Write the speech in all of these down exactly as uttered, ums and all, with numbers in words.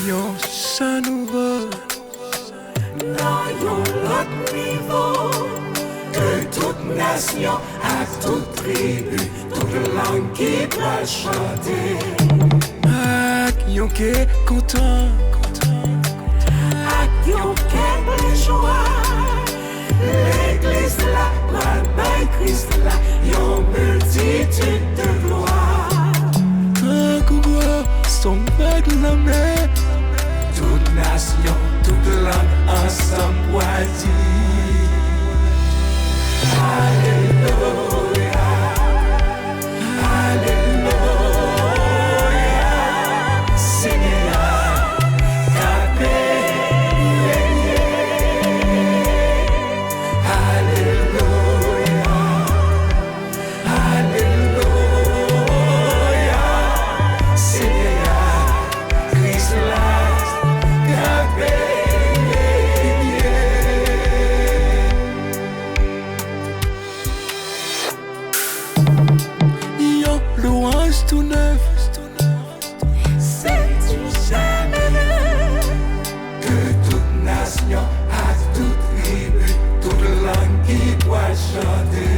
Yon chan nouvo. Nan yon lòt nivo, ke tout nasyon ak tout tribi, tout lang ki pral chante. Ak yon kè kontan. Ak yon kè plen jwa. Legliz la pral bay Kris la yon miltitid de glwa. Tankou gwo son vag lanmè. Tout nasyon, tout lang ansanm pral di, Alelouya, alelouya, Senyè a ka renye. Alelouya, alelouya, Senyè a, Kris la ka renye. Yon lwanj tou nèf. Senti jemene. Ke tout nasyon ak tout tribi, tout lang ki pral chante.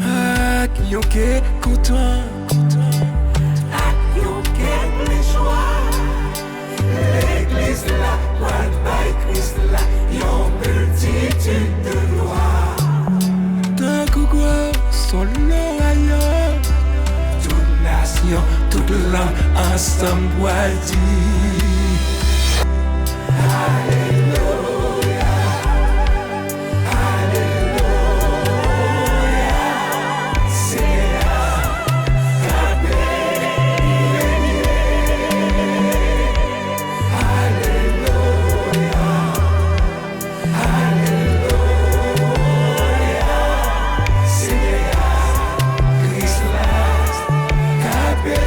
Ak yon kè kontan. Ak yon kè plen jwa. Legliz la pral bay Kris la yon miltitid de glwa. Tankou gwo son loraj. Tout nasyon, tout lang ansanm pral di, Alelouya, alelouya, Senyè a ka renye. Alelouya, alelouya, Senyè a, Kris la ka renye.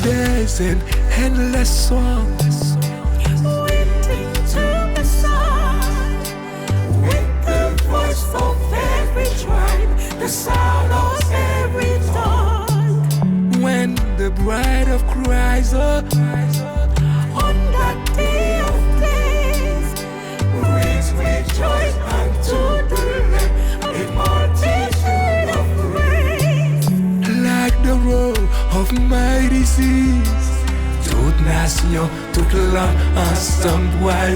There's an endless song waiting to be sung, with the voice of every tribe, the sound of every tongue. When the bride of Christ, oh, on that day of days, with rejoice unto the Lamb, a multitude of praise. Like the roar of mighty seas, tout nasyon, tout lang ansanm pral